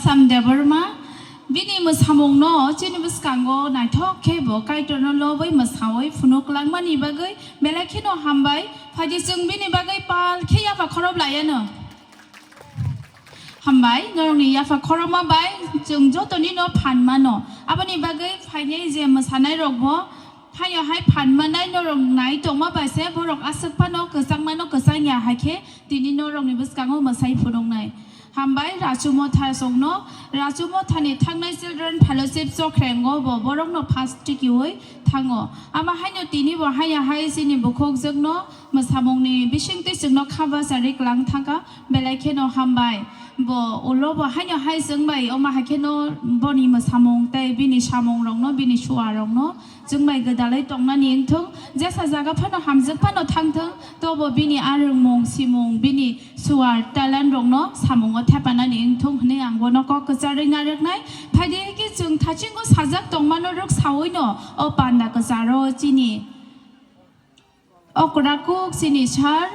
साम देबरमा बिनि मोसामं न चिनि बसकांगो नायथक केबो काइटनो लबै मोसावै फुनुकलां मानि बागै बेलाखिनो हामबाय फादि जों बिनि बागै पाल खेयाफा खरब लायानो हामबाय नरंनि याफा खरमा बाय जों जतनि न फानमा न आबानि बागै फायनै जे मोसानाय रगबो फायाहाय फानमानाय नरं नाय दंमा बायसे बरक आसोकफा न गोजांमा न गोजां या हायखे दिनि नरंनि बसकांगो मोसाय फुदुंनाय हामबाय राजुमथा संन राजुमथानि थांनाय चिल्ड्रेन फेलोशिप जख्रेंगो बरक न फार्स्ट टिकिवै थाङो आमा हायनो दिनि ब हायाहाय जिनि बुखक जोंनो मोसामंनि बिसिंते जोंनो खाबा जारिक लां थांगा बेलायखे न हामबाय ब उलो ब हायनो हाय जोंबाय अमा हायखे न बनि मोसामं तै बिनि सामं रंनो बिनि सुवा रंनो जोंबाय गोदालै तंना निंथों जेसा जागा फानो हामजोक फानो थांथों तब बिनि आरं मं सिमं बिनि सुवार टालान रंनो सामंग थापाना निंथों हने आंबो न क कजारै नारकनाय फायदेके जों थाचिंगो साजाक तंमानो रक सावैनो अ पान्दा कजारो चिनि अकराकुक चिनि सार